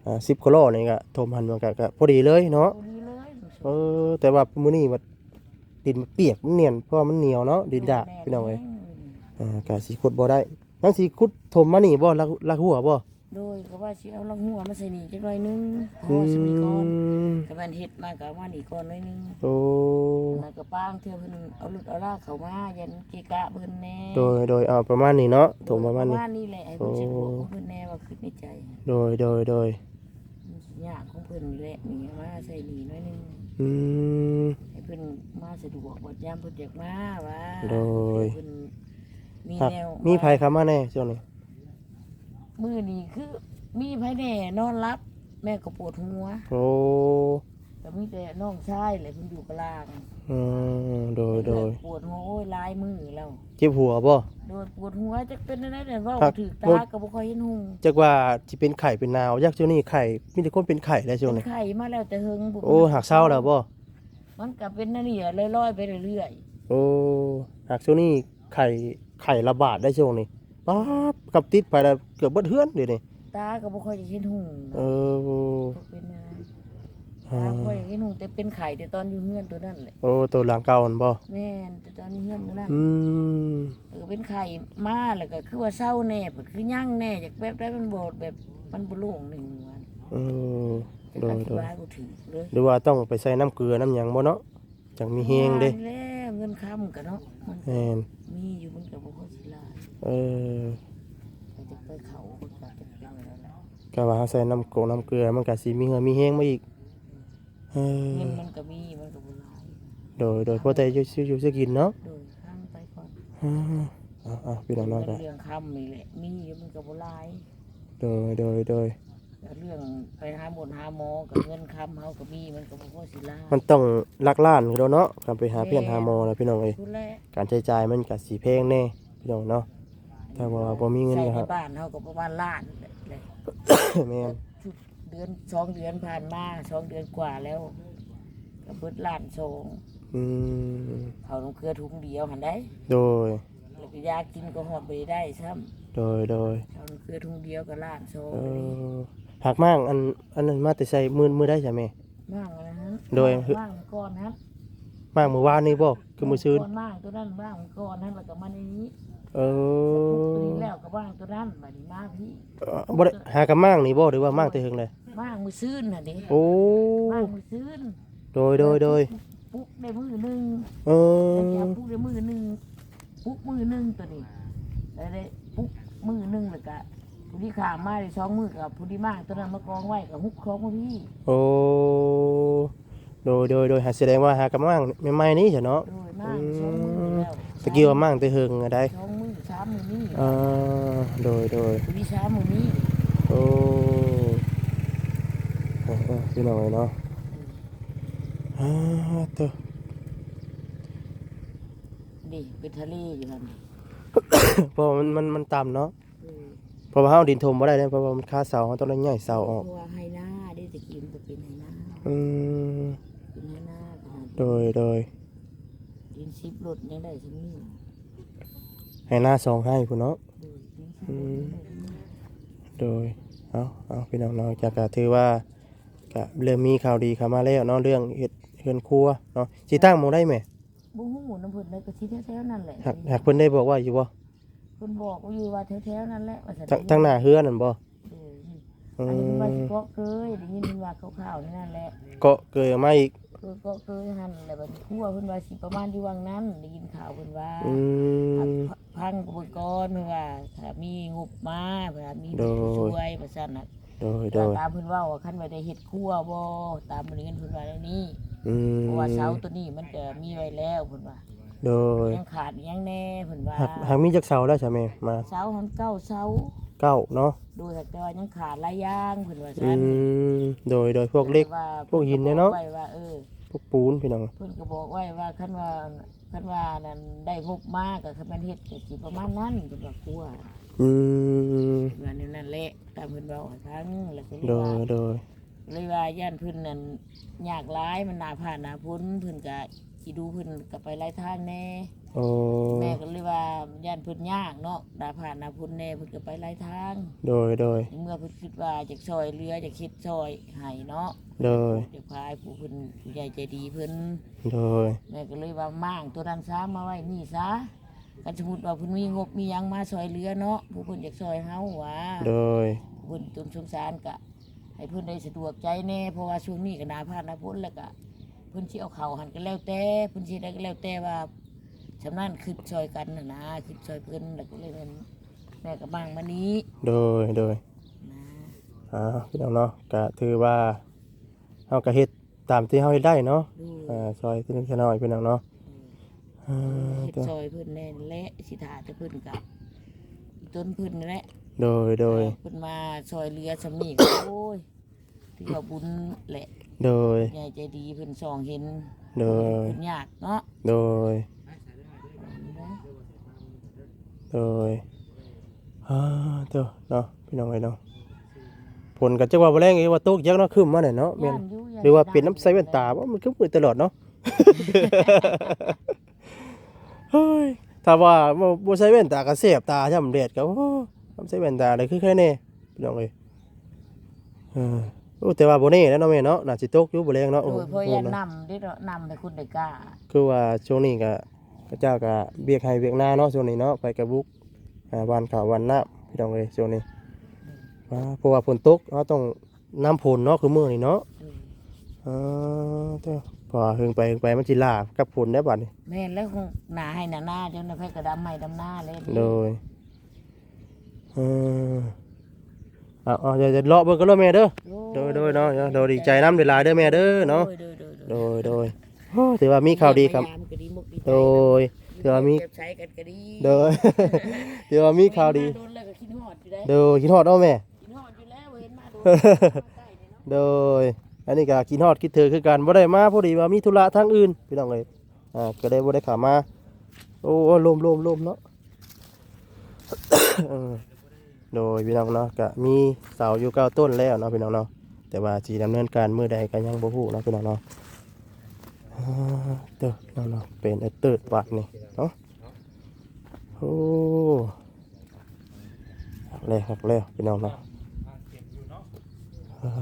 ອ່າ ສິບກວ່າລໍ້ນີ້ກໍຖົມຫັ້ນ ມັນກໍ ກໍພໍດີເລີຍເນາະ. ພໍດີເລີຍ. ເອີ ແຕ່ວ່າມື້ນີ້ບັດດິນມັນປຽກ ມັນໜຽນ ເພາະວ່າມັນໜຽວເນາະ ດິນດາດ. ແມ່ນໆ ພີ່ນ້ອງເອີຍ ອ່າ ກໍຊິຂຸດບໍ່ໄດ້. ຍັງຊິຂຸດຖົມມານີ້ບໍ່? ລັກ ລັກຫົວບໍ່? ໂດຍ ກໍວ່າຊິເອົາລັກຫົວມາໃສ່ນີ້ຈັກໜ້ອຍໜຶ່ງ ພໍ ອືມ ສ່ຳນີ້ກ່ອນ ຄັນແມ່ນເຮັດມາກໍເອົາມານີ້ກ່ອນໜ້ອຍໜຶ່ງ. ໂອ້ ແລ້ວກໍປາງເທື່ອເພິ່ນເອົາລົດເອົາລາເຂົ້າມາ ຢ້ານເກະກະເພິ່ນແດ່. ໂດຍໆ ເອົາປະມານນີ້ເນາະ ຖົມປະມານນີ້ ປະມານນີ້ແຫຼະ ໃຫ້ເພິ່ນ ໂອ້ ສະດວກຂອງເພິ່ນແດ່ ວ່າຄິດໃນໃຈ. ໂດຍໆໆ ມັນຊິຍາກຂອງເພິ່ນນີ້ແຫຼະ ນີ້ມາໃສ່ນີ້ໜ້ອຍໜຶ່ງ. ອືມ ໃຫ້ເພິ່ນມາສະດວກ ບັດຍາມເພິ່ນຢາກມາວ່າ. ໂດຍ ເພິ່ນມີແນວ ມີໃຜເຂົ້າມາແດ່ຊ່ວງນີ້? ມື້ນີ້ຄືມີໃຜແດ່ ນອນຫຼັບແມ່ກໍປວດຫົວ. ໂອ້ ກໍມີແຕ່ນ້ອງຊາຍແຫຼະ ເພິ່ນຢູ່ກະລາງ. ອືມ ໂດຍໆ ປວດຫົວ ໂອ້ຍ ຫຼາຍມື້ແລ້ວ. ເຈັບຫົວບໍ່? ໂດຍ ປວດຫົວ ຈັກເປັນແນວໃດແຫຼະ ເວົ້າບໍ່ຖືກ ຕາກໍບໍ່ຄ່ອຍເຫັນຮຸ່ງ. ຈັກວ່າຊິເປັນໄຂ້ເປັນໜາວ ຈັກຊ່ວງນີ້ໄຂ້ ມີແຕ່ຄົນເປັນໄຂ້ແຫຼະຊ່ວງນີ້. ເປັນໄຂ້ມາແລ້ວແຕ່ເຫິງ ບໍ່ ໂອ້ ຫາກເຊົາແລ້ວບໍ່? ມັນກໍເປັນແນວນີ້ລອຍໆໄປເລື້ອຍໆ. ໂອ້ ຫາກຊ່ວງນີ້ໄຂ້ ໄຂ້ລະບາດໄດ໋ຊ່ວງນີ້. ປາດ ກັບຕິດໄປແລ້ວເກືອບເບິດເຮືອນເດນີ້. ຕາກໍບໍ່ຄ່ອຍຈະເຫັນຮຸ່ງ. ເອີ ເປັນແນວນັ້ນ. ອ່າ ຕາບໍ່ຄ່ອຍເຫັນຮຸ່ງ ແຕ່ເປັນໄຂ້ແຕ່ຕອນຢູ່ເຮືອນຕົວນັ້ນແຫຼະ. ໂອ້ ຕົວຫຼັງເກົ່າຫັ້ນບໍ່? ແມ່ນ ແຕ່ຕອນຢູ່ເຮືອນຕົວນັ້ນ. ອືມ ເອີ ເປັນໄຂ້ມາແລ້ວກໍຄືວ່າເຊົາແດ່ ບາດຄືຍັງແດ່ ຢາກແບບໃດ ມັນບໍ່ແບບ ມັນບໍ່ໂລ່ງໜຶ່ງວ່າ. ເອີ ໂດຍໆ ອະທິບາຍບໍ່ຖືກເລີຍ. ຫຼືວ່າຕ້ອງໄປໃສ່ນ້ຳເກືອນ້ຳຫຍັງບໍ່ເນາະ? ຈັ່ງມີແຮງເດ້. ແລ້ວເງິນຄຳກໍເນາະ ມັນ ແມ່ນ ມີຢູ່ ມັນກໍບໍ່ຄ່ອຍຊິຫຼາຍ. ເອີ ກໍຈະໄປເຂົ້າ ມັນກໍຈະເປັນແນວນັ້ນແຫຼະ. ກໍວ່າເຮົາໃສ່ນ້ຳກົງນ້ຳເກືອ ມັນກໍຊິມີເຫື່ອມີແຮງມາອີກ. ເອີ ເງິນມັນກໍມີ ມັນກໍບໍ່ຫຼາຍ. ໂດຍໆ ພໍແຕ່ຢູ່ ຢູ່ ຢູ່ຊື້ກິນເນາະ. ໂດຍ ທາງໄປກ່ອນ. ເອີ ເອົາໆ ພີ່ນ້ອງເນາະ ເລື່ອງຄຳນີ້ແຫຼະ ມີຢູ່ ມັນກໍບໍ່ຫຼາຍ. ໂດຍ ໂດຍ ໂດຍ ແລ້ວເລື່ອງໄປຫາໝົດຫາໝໍ ກໍເງິນຄຳເຮົາກໍມີ ມັນກໍບໍ່ພໍຊິລາ ມັນຕ້ອງຫຼັກລ້ານໂລດເນາະ ຄັນໄປຫາແພດຫາໝໍນະ ພີ່ນ້ອງເອີຍ. ພຸ້ນແຫຼະ ການໃຊ້ຈ່າຍມັນກໍຊິແພງແດ່ ພີ່ນ້ອງເນາະ. ຖ້າວ່າບໍ່ມີເງິນ ໃຊ້ໃນບ້ານເຮົາກໍປະມານລ້ານແຫຼະ. ແມ່ນ ເດືອນ ສອງເດືອນຜ່ານມາ ສອງເດືອນກວ່າແລ້ວ ກໍເບິດລ້ານສອງ. ອືມ ເຂົ້ານ້ຳເກືອຖົງດຽວຫັ້ນໃດ໋. ໂດຍ ແລ້ວ ຢາກິນກໍຮອດບໍ່ໄດ້ຊ້ຳ. ໂດຍ ໂດຍ ເອົາເກືອຖົງດຽວກໍລ້ານສອງ. ເອີ ຫາກມ້າງອັນ ອັນນັ້ນມາແຕ່ໃສ? ມື້ ມື້ໃດຊະແມ່? ມ້າງອັນນັ້ນ ໂດຍ ມ້າງມື້ກ່ອນຫັ້ນ. ມ້າງມື້ວານນີ້ບໍ່? ຄືມື້ຊືນ? ມ້າງຕົວນັ້ນ ມ້າງມື້ກ່ອນຫັ້ນ ແລ້ວກໍມາໃນນີ້. ເອີ ແລ້ວກໍມ້າງຕົວນັ້ນ ບາດນີ້ມາພີ້. ເອີ ບໍ່ໄດ້ ຫາກັບມ້າງນີ້ບໍ່ ຫຼືວ່າມ້າງແຕ່ເຫິງແລ້ວ? ມ້າງມື້ຊືນຫັ້ນເດ້. ໂອ້ ມ້າງມື້ຊືນ. ໂດຍ ໂດຍ ໂດຍ ປຸກໄດ້ມື້ໜຶ່ງ. ເອີ ແລ້ວກໍປຸກໄດ້ມື້ໜຶ່ງ ປຸກມື້ໜຶ່ງຕົວນີ້ ແລ້ວໄດ້ປຸກມື້ໜຶ່ງ ແລ້ວກະຜູ້ທີ່ຂ້າມມາໄດ້ສອງມື້ ກະຜູ້ທີ່ມ້າງຕົວນັ້ນມາກອງໄວ້ ກະຮຸກຄອງມາພີ້. ໂອ້ ໂດຍ ໂດຍ ໂດຍ ຫາ ສະແດງວ່າຫາກະມ້າງໃໝ່ໆນີ້ຊະເນາະ. ໂດຍ ມ້າງສອງມື້ແລ້ວ. ອືມ ຕະກີ້ວ່າມ້າງແຕ່ເຫິງໃດ໋. ສອງມື້ສາມມື້ນີ້. ເອີ ໂດຍ ໂດຍ ມື້ນີ້ສາມມື້ນີ້. ໂອ້ ເອີ ເອີ ພີ່ນ້ອງເອີຍເນາະ. ອືມ ອາ ໂຕ ນີ້ເປັນທະເລຢູ່ຫັ້ນ ເພາະວ່າມັນ ມັນ ມັນຕ່ຳເນາະ. ເອີ ເພາະວ່າເຮົາດິນຖົມບໍ່ໄດ້ເດ້ ເພາະວ່າມັນຄາເສົາ ເຮົາຕ້ອງໄດ້ຍ້າຍເສົາອອກ. ເພາະວ່າໄຮ່ນາເດ້ ແຕ່ກີ້ມັນກໍເປັນໄຮ່ນາ. ອືມ ເປັນໄຮ່ນາຂະໜາດ. ໂດຍ ໂດຍ ດິນສິບລົດຍັງໄດ້ສ່ຳນີ້. ໄຮ່ນາສອງໄຮ່ພຸ້ນເນາະ. ໂດຍ ດິນສິບລົດຍັງໄດ້ສ່ຳນີ້. ອືມ ໂດຍ ເອົາ ເອົາ ພີ່ນ້ອງເນາະ ຈາກກະຖືວ່າກະເລີ່ມມີຂ່າວດີເຂົ້າມາແລ້ວເນາະ ເລື່ອງເຮັດເຮືອນຄົວເນາະ. ຊິຕັ້ງໝ່ອງໃດແມ່? ບໍ່ຮູ້ນຳເພິ່ນເດ້ ກໍຊິແຖວໆນັ້ນແຫຼະ. ຫາກ ຫາກເພິ່ນໄດ້ບອກໄວ້ຢູ່ບໍ່? ເພິ່ນບອກຢູ່ວ່າແຖວໆນັ້ນແຫຼະ ວ່າຊັ້ນ. ທາງ ທາງໜ້າເຮືອນນັ້ນບໍ່? ເອີ ອືມ ອັນນີ້ເພິ່ນວ່າຊິເກາະເກີຍ ໄດ້ຍິນເພິ່ນວ່າຄ່າວໆນີ້ນັ້ນແຫຼະ. ເກາະເກີຍອອກມາອີກ. ເອີ ເກາະເກີຍຫັ້ນແຫຼະ. ບັດນີ້ຄົວເພິ່ນວ່າຊິປະມານຢູ່ຫວ່າງນັ້ນ ໄດ້ຍິນຂ່າວເພິ່ນວ່າ. ອືມ ພັງ ພັງເບິ່ງກ່ອນ ເພິ່ນວ່າຖ້າມີງົບມາ ຖ້າມີ ໂດຍ ຜູ້ຊ່ວຍວ່າຊັ້ນນະ. ໂດຍ ໂດຍ ຕາມເພິ່ນເວົ້າວ່າ ຄັນວ່າໄດ້ເຮັດຄົວບໍ່ ຕາມເງິນເພິ່ນວ່າແນວນີ້. ອືມ ເພາະວ່າເສົາຕົວນີ້ມັນກະມີໄວ້ແລ້ວເພິ່ນວ່າ. ໂດຍ ຍັງຂາດອີ່ຫຍັງແດ່ເພິ່ນວ່າ. ຫາກ ຫາກມີຈັກເສົາແລ້ວຊະແມ່? ມາ ເສົາຫັ້ນເກົ້າເສົາ. ເກົ້າເນາະ. ໂດຍ ແຕ່ວ່າຍັງຂາດຫຼາຍຢ່າງເພິ່ນວ່າຊັ້ນ. ອືມ ໂດຍ ໂດຍ ພວກເຫຼັກ ພວກຫີນເນາະ. ເພິ່ນກໍບອກໄວ້ວ່າ ເອີ ພວກປູນ ພີ່ນ້ອງ ເພິ່ນກໍບອກໄວ້ວ່າ ຄັນວ່າ ຄັນວ່ານັ້ນໄດ້ງົບມາ ກໍຄັນແມ່ນເຮັດກໍຊິປະມານນັ້ນ ເພິ່ນວ່າຄົວ. ອືມ ວ່າແນວນັ້ນແຫຼະ ຕາມເພິ່ນເວົ້າໃຫ້ຟັງ. ແລ້ວກໍເລີຍ ໂດຍ ວ່າ ໂດຍ ເລີຍວ່າຢ້ານເພິ່ນນັ້ນຍາກຫຼາຍ ມັນໜ້າຟ້າໜ້າຝົນ ເພິ່ນກະຂີ້ດູ ເພິ່ນກະໄປຫຼາຍທາງແດ່. ໂອ້ ແມ່ກໍເລີຍວ່າຢ້ານເພິ່ນຍາກເນາະ ໜ້າຟ້າໜ້າຝົນແດ່ ເພິ່ນກະໄປຫຼາຍທາງ. ໂດຍ ໂດຍ ໃນເມື່ອເພິ່ນຄິດວ່າຢາກຊ່ອຍເຫຼືອ ຢາກເຮັດຊ່ອຍໃຫ້ເນາະ. ໂດຍ ຢາກພາໃຫ້ຜູ້ເພິ່ນ ຜູ້ໃຫຍ່ໃຈດີເພິ່ນ. ໂດຍ ແມ່ກໍເລີຍວ່າມ້າງຕົວນັ້ນຊະ ມາໄວ້ນີ້ຊະ. ຄັນສົມມຸດວ່າເພິ່ນມີງົບມີຫຍັງມາຊ່ອຍເຫຼືອເນາະ ຜູ້ເພິ່ນຢາກຊ່ອຍເຮົາວ່າ. ໂດຍ ເພິ່ນຕົນສົງສານກະໃຫ້ເພິ່ນໄດ້ສະດວກໃຈແດ່ ເພາະວ່າຊ່ວງນີ້ກະໜ້າຟ້າໜ້າຝົນ ແລ້ວກະເພິ່ນຊິເອົາເຂົ້າຫັ້ນກະແລ້ວແຕ່ ເພິ່ນຊິໄດ້ກະແລ້ວແຕ່ວ່າ ສ່ຳນັ້ນຄິດຊ່ອຍກັນຫັ້ນນະ ຄິດຊ່ອຍເພິ່ນ ແລ້ວກໍເລີຍແມ່ນ ແມ່ກໍມ້າງມານີ້. ໂດຍ ໂດຍ ນະ ອ່າ ພີ່ນ້ອງເນາະ ກະຖືວ່າເຮົາກະເຮັດ ຕາມທີ່ເຮົາເຮັດໄດ້ເນາະ. ໂດຍ ເອີ ຊ່ອຍເລັກໆນ້ອຍໆ ພີ່ນ້ອງເນາະ. ໂດຍ ເອີ ເຮັດຊ່ອຍເພິ່ນແດ່ແຫຼະ ຊິຖ້າແຕ່ເພິ່ນກະຕົນເພິ່ນນັ້ນແຫຼະ. ໂດຍ ໂດຍ ເພິ່ນມາຊ່ອຍເຫຼືອສ່ຳນີ້ກໍ ໂອ້ຍ ຖືວ່າບຸນແຫຼະ. ໂດຍ ໃຫຍ່ໃຈດີເພິ່ນສ່ອງເຫັນ. ໂດຍ ເພິ່ນຍາກເນາະ. ໂດຍ ໂດຍ ອ່າ ໂຕເນາະ ພີ່ນ້ອງເອີຍເນາະ. ຝົນກໍຈັກວ່າບໍ່ແລງ ຫຼືວ່າຕົກຈັກເນາະ ຄຶ້ມມາແຫຼະເນາະ. ແມ່ນ ຢ້ານຢູ່ ຢ້ານ ຫຼືວ່າເປັນນຳໃສ່ແວ່ນຕາບໍ່ ມັນຄືມືດຕະຫຼອດເນາະ. ເຮີ້ຍ ຖ້າວ່າບໍ່ ບໍ່ໃສ່ແວ່ນຕາກໍແສບຕາ ຍາມແດດກໍ ໂອ້ ນຳໃສ່ແວ່ນຕາໄດ້ຄືໃຄແດ່ ພີ່ນ້ອງເອີຍ. ເອີ ໂອ້ ແຕ່ວ່າບໍ່ແນ່ແຫຼະເນາະແມ່ເນາະ ໜ້າຊິຕົກຢູ່ບໍ່ແລງເນາະ. ໂດຍ ໂອ້ ເພາະວ່າ ໂອ້ ຢ້ານ ນຳເດ້ເນາະ ນຳໃຫ້ຄົນໄດ້ກ້າ. ຄືວ່າຊ່ວງນີ້ກໍ ເຂົາເຈົ້າກໍວຽກໄຮ່ວຽກນາເນາະ ຊ່ວງນີ້ເນາະ ໃຜກໍບຸກ ອ່າ ຫວ່ານເຂົ້າຫວ່ານນ້ຳ ພີ່ນ້ອງເອີຍ ຊ່ວງນີ້. ອືມ ອ່າ ເພາະວ່າຝົນຕົກ ເຮົາຕ້ອງນຳຝົນເນາະ ຄືມື້ນີ້ເນາະ. ອືມ ອ່າ ເຈົ້າ ເພາະວ່າເຫິງໄປເຫິງໄປມັນຊິຫຼ້າກັບຝົນໄດ້ບັດນີ້. ແມ່ນແລ້ວ ໜ້າໄຮ່ໜ້ານາ ເຈົ້ານະ ໃຜກໍດຳໄຮ່ດຳນາແລ້ວ. ໂດຍ ເອີ ເອົາ ເອົາ ເດີ ເດີ ເລາະເບິ່ງກັນເດີແມ່ເດີ. ໂດຍ ໂດຍ ໂດຍເນາະ ໂດຍ ດີໃຈນຳຫຼາຍໆເດີແມ່ເດີເນາະ. ໂດຍ ໂດຍ ໂດຍ ໂດຍ ໂອ້ ຖືວ່າມີຂ່າວດີຄັບ. ໂດຍ ຖືວ່າມີ ແຈ່ມໃສກັນກໍດີ. ໂດຍ ຖືວ່າມີຂ່າວດີ. ມາດົນແລ້ວກໍຄິດຮອດຢູ່ເດ້. ໂດຍ ຄິດຮອດເນາະແມ່. ຄິດຮອດຢູ່ແລ້ວ ບໍ່ເຫັນມາດົນ ມາໃກ້ນີ້ເນາະ. ໂດຍ ອັນນີ້ກໍຄິດຮອດຄິດເຖິງຄືກັນ ບໍ່ໄດ້ມາ ພໍດີວ່າມີທຸລະທາງອື່ນ ພີ່ນ້ອງເອີຍ. ອ່າ ກໍເລີຍບໍ່ໄດ້ເຂົ້າມາ. ໂອ້ ລົມໆໆເນາະ. ເອີ ໂດຍ ພີ່ນ້ອງເນາະ ກະມີເສົາຢູ່ເກົ້າຕົ້ນແລ້ວເນາະ ພີ່ນ້ອງເນາະ ແຕ່ວ່າຊິດຳເນີນການມື້ໃດກໍຍັງບໍ່ຮູ້ເນາະ ພີ່ນ້ອງເນາະ. ເອີ ເຕີ ເນາະ ເນາະ ເປັນເອີເຕີດບາດນີ້ເນາະ. ໂອ້ ຄັກແລ້ວ ຄັກແລ້ວ ພີ່ນ້ອງເນາະ. ອ່າ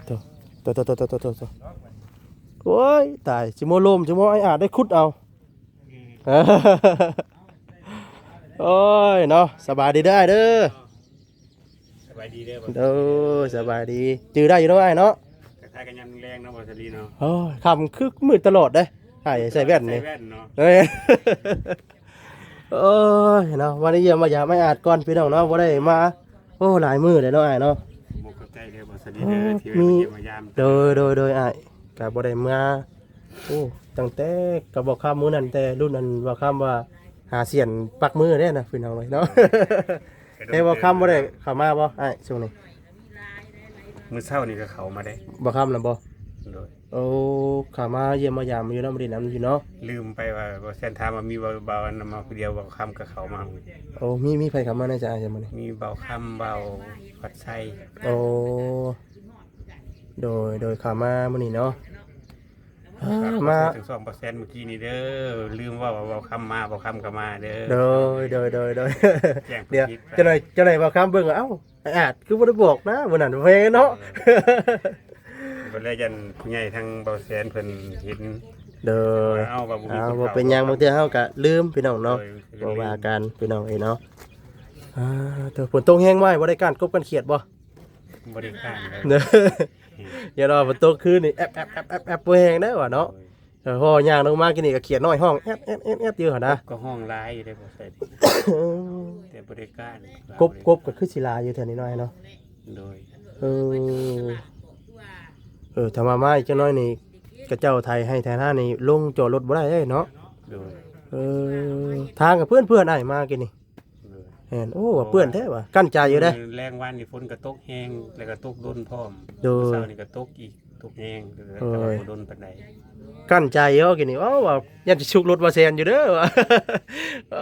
ໂຕ ໂຕ ໂຕ ໂຕ ໂຕ ໂຕ ໂຕ ໂອ້ຍ ຕາຍ ຊິບໍ່ລົມ ຊິບໍ່ ອ້າຍອາດໄດ້ຂຸດເອົາ. ໂອ້ຍເນາະ ສະບາຍດີເດີອ້າຍເດີ. ສະບາຍດີເດີ. ໂອ້ຍ ສະບາຍດີ ຈື່ໄດ້ຢູ່ເນາະອ້າຍເນາະ. ທັກທາຍກັນຍາມແລງເນາະ ບ່າວສາລີເນາະ. ໂອ້ຍ ຄ່ຳຄືມືດຕະຫຼອດເດ້ ອ້າຍໃສ່ແວ່ນນີ້ ໃສ່ແວ່ນເນາະ. ເອີ ໂອ້ຍເນາະ ມາໄດ້ຢ້ຽມມາຢາມອ້າຍອາດກ່ອນ ພີ່ນ້ອງເນາະ ບໍ່ໄດ້ມາ ໂອ້ ຫຼາຍມື້ແລ້ວເນາະອ້າຍເນາະ. ຂອບໃຈເດີ ບ່າວສາລີເດີ ທີ່ແວ່ນມາຢ້ຽມມາຢາມ. ໂດຍ ໂດຍ ໂດຍ ອ້າຍ ກະບໍ່ໄດ້ມາ ໂອ້ ຕັ້ງແຕ່ກັບບ່າວຄຳມື້ນັ້ນ ແຕ່ລຸ້ນອັນບ່າວຄຳວ່າຫາສຽນປັກມືເດ້ນະ ພີ່ນ້ອງເອີຍເນາະ. ແຕ່ບ່າວຄຳບໍ່ໄດ້ເຂົ້າມາບໍ່ອ້າຍຊ່ວງນີ້? ມື້ເຊົ້ານີ້ກໍເຂົ້າມາເດ້ ບ່າວຄຳນະບໍ່? ໂດຍ. ໂອ້ ເຂົ້າມາຢ້ຽມມາຢາມຢູ່ນຳ ມາຫຼິ້ນນຳຢູ່ເນາະ. ລືມໄປວ່າ ບ່າວແຊນຖາມວ່າມີບ່າວ ບ່າວອັນນຳມາຜູ້ດຽວ ບ່າວຄຳກໍເຂົ້າມາ. ໂອ້ ມີ ມີໃຜເຂົ້າມາແດ່ຈ້ະອ້າຍມື້ນີ້? ມີບ່າວຄຳ ບ່າວພັດໄຊ. ໂອ້ ໂດຍ ໂດຍ ເຂົ້າມາມື້ນີ້ເນາະ. ເຂົ້າມາ ມາທັງສອງເປີເຊັນມື້ກີ້ນີ້ເດີ ລືມເວົ້າວ່າບ່າວຄຳມາ ບ່າວຄຳກໍມາເດີ. ໂດຍ ໂດຍ ໂດຍ ໂດຍ. ແຈ້ງ ດຽວ ຜິດໄປ ຈັກໜ່ອຍ ຈັກໜ່ອຍບ່າວຄຳເບິ່ງ ເອົ້າ ອ້າຍອາດຄືບໍ່ໄດ້ບອກນະມື້ນັ້ນ ວ່າແມ່ນເນາະ. ເອີ ກໍເລີຍຢ້ານຜູ້ໃຫຍ່ທາງບ່າວແຊນເພິ່ນເຫັນ. ໂດຍ. ເອົາ ເອົາ ບໍ່ເປັນຫຍັງ ບາງເທື່ອເຮົາກໍລືມ ພີ່ນ້ອງເນາະ. ໂດຍ. ບໍ່ວ່າກັນ ພີ່ນ້ອງເອີຍເນາະ. ອ່າ ໂທ້ ຝົນຕົກແຮງ ບໍ່ໄດ້ກ້ານກົບກ້ານຂຽດບໍ່? ບໍ່ໄດ້ກ້ານເລີຍ. ຢ່າວ່າຝົນຕົກຄືນນີ້ ແອບໆໆໆ ບໍ່ແຮງເດ້ວ່າເນາະ. ໂດຍ. ເອີ ພໍຍ່າງລົງມາກີ້ນີ້ກໍຂຽດນ້ອຍຮ້ອງແອດໆໆໆຢູ່ຫັ້ນນະ. ກໍຮ້ອງຫຼາຍຢູ່ເດ້ ບໍ່ໃສ່ ແຕ່ບໍ່ໄດ້ກ້ານ. ກົບ ກົບກໍຄືຊິຫຼາຍຢູ່ແຖວນີ້ໜ້ອຍເນາະ. ໂດຍ. ເອີ ເອີ ຖ້າວ່າມາອີກຈັກໜ້ອຍນີ້ ເຂົາເຈົ້າໄຖໄຮ່ໄຖນານີ້ ລົງຈອດລົດບໍ່ໄດ້ເດ້ເນາະ. ໂດຍ. ເອີ ທາງກໍເປື້ອນໆ ອ້າຍ ມາກີ້ນີ້. ໂດຍ. ແມ່ນ. ໂອ້ ວ່າເປື້ອນແທ້ວ່າ ກັ້ນໃຈຢູ່ເດ້. ແລງວານນີ້ຝົນກໍຕົກແຮງ ແລ້ວກໍຕົກດົນພ້ອມ. ໂດຍ. ເຊົ້ານີ້ກໍຕົກອີກ ຕົກແຮງ ແຕ່ວ່າບໍ່ດົນປານໃດ. ກັ້ນໃຈຢູ່ກີ້ນີ້ ເວົ້າວ່າຢ້ານຊິຊຸກລົດບ່າວແຊນຢູ່ເດີວ່າ.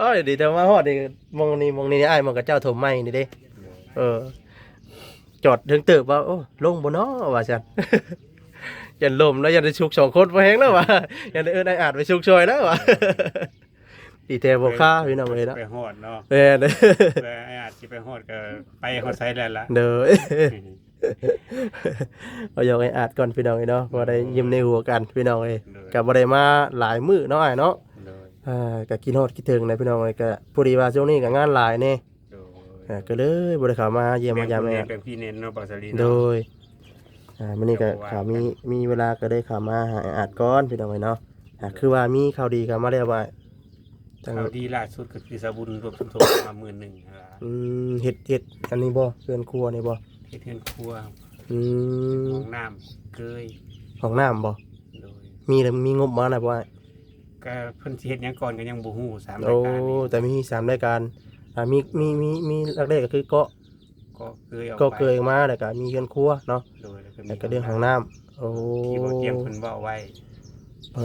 ໂອ້ຍ ດີແຕ່ມາຮອດນີ້ ໝ່ອງນີ້ ໝ່ອງນີ້ອ້າຍ ໝ່ອງເຂົາເຈົ້າຖົມໃໝ່ນີ້ເດ້. ໂດຍ. ເອີ ຈອດເຖິງເຕີບວ່າ ໂອ້ ລົງບໍ່ນໍວ່າຊັ້ນ. ຢ້ານລົມແລ້ວ ຢ້ານໄດ້ຊຸກສອງຄົນ ບໍ່ແຮງແລ້ວວ່າ ຢ້ານໄດ້ເອີ້ນອ້າຍອາດໄປຊຸກຊ່ອຍແລ້ວວ່າ. ດີແຕ່ບໍ່ຄ່າ ພີ່ນ້ອງເອີຍເນາະ. ໄປຮອດເນາະ. ແມ່ນ. ແຕ່ອາດຊິໄປຮອດກໍໄປຮອດໃສແລ້ວລະ. ໂດຍ. ເອົາຢອກອ້າຍອາດກ່ອນ ພີ່ນ້ອງເອີຍເນາະ ພໍໄດ້ຍິ້ມໃນຫົວກັນ ພີ່ນ້ອງເອີຍ. ໂດຍ. ກໍບໍ່ໄດ້ມາຫຼາຍມື້ເນາະອ້າຍເນາະ. ໂດຍ. ອ່າ ກໍຄິດຮອດຄິດເຖິງນະ ພີ່ນ້ອງເອີຍ. ກໍພໍດີວ່າຊ່ວງນີ້ກໍງານຫຼາຍແດ່. ໂດຍ. ອ່າ ກໍເລີຍບໍ່ໄດ້ເຂົ້າມາຢ້ຽມມາຢາມແມ່. ແບ່ງຜູ້ແມ່ແບ່ງພີ່ແນ່ເນາະ ບ່າວສາລີເນາະ. ໂດຍ. ອ່າ ມື້ນີ້ກໍ ກໍບໍ່ວ່າ ຂ້າມີ ມີເວລາກໍໄດ້ເຂົ້າມາຫາອ້າຍອາດກ່ອນ ພີ່ນ້ອງເອີຍເນາະ. ອ່າ ຄືວ່າມີຂ່າວດີເຂົ້າມາແລ້ວວ່າ ຂ່າວດີລ່າສຸດກໍຄືສາວບຸນລວບສົມທົບມາໝື່ນໜຶ່ງ. ອືມ ເຮັດ ເຮັດອັນນີ້ບໍ່ ເຮືອນຄົວນີ້ບໍ່? ເຮັດເຮືອນຄົວ. ອືມ ເຮັດຫ້ອງນ້ຳເກີຍ. ຫ້ອງນ້ຳບໍ່? ໂດຍ. ມີແລ້ວ ມີງົບມານະບໍ່ອ້າຍ? ກະເພິ່ນຊິເຮັດຫຍັງກ່ອນກໍຍັງບໍ່ຮູ້ ສາມ ໂອ້ ລາຍການນີ້. ແຕ່ມີສາມລາຍການ ອ່າ ມີ ມີ ມີ ມີຫຼັກແລກກໍຄືເກາະ ເກາະເກີຍອອກ ເກາະເກີຍອອກມາ ແລ້ວກໍມີເຮືອນຄົວເນາະ. ໂດຍ. ແລ້ວກໍມີ ແລ້ວກໍເລື່ອງຫ້ອງນ້ຳ. ໂອ້ ທີ່ບໍ່ຕຽມເພິ່ນເວົ້າໄວ້. ເອີ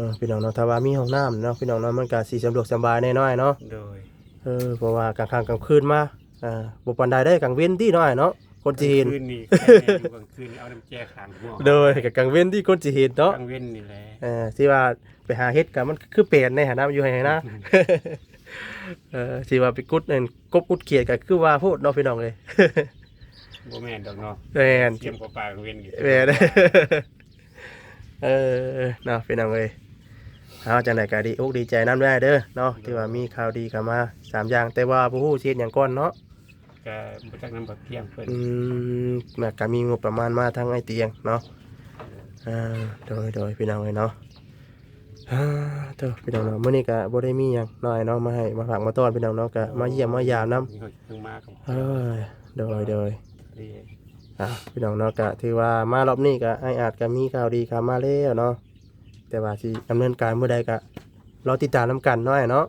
ໆໆໆ ພີ່ນ້ອງເນາະ ຖ້າວ່າມີຫ້ອງນ້ຳເນາະ ພີ່ນ້ອງເນາະ ມັນກໍຊິສະດວກສະບາຍແດ່ນ້ອຍເນາະ. ໂດຍ. ເອີ ເພາະວ່າກາງຄ່ຳກາງຄືນມາ ອ່າ ບໍ່ປານໃດເດ້ ກາງເວັນຕິເນາະອ້າຍເນາະ ຄົນຊິເຫັນ. ກາງຄືນນີ້ ກາງຄືນນີ້ເອົານ້ຳແຈຂັງຫົວ. ໂດຍ. ກໍກາງເວັນຕິຄົນຊິເຫັນເນາະ. ກາງເວັນນີ້ແຫຼະ. ເອີ ຊິວ່າໄປຫາເຫັດກໍມັນຄືແປນໃນຫານ້ຳຢູ່ໃຫ້ນາ. ເອີ ຊິວ່າໄປຂຸດນັ້ນ ກົບກຸດຂຽດກໍຄືວ່າໂພດເນາະ ພີ່ນ້ອງເອີຍ. ບໍ່ແມ່ນດອກເນາະ. ແມ່ນ. ຕຽມເຂົ້າປ່າກາງເວັນ. ແມ່ນ. ເອີ ເນາະ ພີ່ນ້ອງເອີຍ. ເອົາ ຈັ່ງໃດກໍດີອົກດີໃຈນຳເດີເນາະ. ໂດຍ. ທີ່ວ່າມີຂ່າວດີເຂົ້າມາສາມຢ່າງ ແຕ່ວ່າບໍ່ຮູ້ຊິເຮັດຫຍັງກ່ອນເນາະ. ກໍບໍ່ຈັກນຳບັກຕຽງເພິ່ນ. ອືມ ແລ້ວກໍມີງົບປະມານມາທາງອ້າຍຕຽງເນາະ. ອ່າ ໂດຍໆ ພີ່ນ້ອງເອີຍເນາະ. ອ່າ ໂທ້ ພີ່ນ້ອງເນາະ ມື້ນີ້ກໍບໍ່ໄດ້ມີຫຍັງນ້ອຍເນາະ ມາໃຫ້ ມາຝາກມາຕ້ອນ ພີ່ນ້ອງເນາະ ກໍມາຢ້ຽມມາຢາມນຳ. ເອີ ໂດຍໆ. ອ່າ ພີ່ນ້ອງເນາະ ກໍຖືວ່າມາຮອບນີ້ກໍອ້າຍອາດກໍມີຂ່າວດີເຂົ້າມາແລ້ວເນາະ ແຕ່ວ່າຊິດຳເນີນການມື້ໃດກໍລໍຕິດຕາມນຳກັນເນາະ ອ້າຍເນາະ.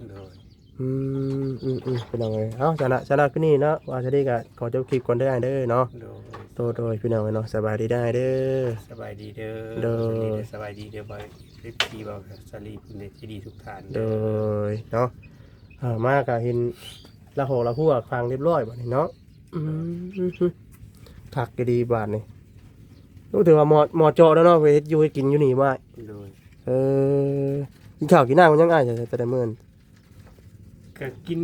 ໂດຍ. ອືມ ອືມ ອືມ ພີ່ນ້ອງເອີຍ. ເອົາ ຊັ້ນນະ ສຳລັບມື້ນີ້ເນາະ ບ່າວສາລີກໍຂໍຈົບຄລິບກ່ອນເດີອ້າຍເດີເນາະ. ໂດຍ ໂດຍ ໂດຍ ພີ່ນ້ອງເອີຍເນາະ. ສະບາຍດີເດີອ້າຍເດີ. ສະບາຍດີເດີ. ໂດຍ ສະບາຍດີເດີ ບ່າວ ເອັຟຊີ ບ່າວສາລີ ເພື່ອນໃຈດີທຸກທ່ານ. ໂດຍ ເນາະ. ເອົາ ມາກໍເຫັນລະຫໍລະຫົວຝັງຮຽບຮ້ອຍບັດນີ້ເນາະ. ອືມ ຄັກອີ່ຫຼີບາດນີ້. ໂອ້ ຖືວ່າເໝາະ ເໝາະເຈາະແລ້ວເນາະ ໄປເຮັດຢູ່ເຮັດກິນຢູ່ນີ້ບໍ່ອ້າຍ? ໂດຍ. ເອີ ກິນເຂົ້າກິນນ້ຳຍັງອ້າຍ ແຕ່ລະມື້? ກ ກໍກິນ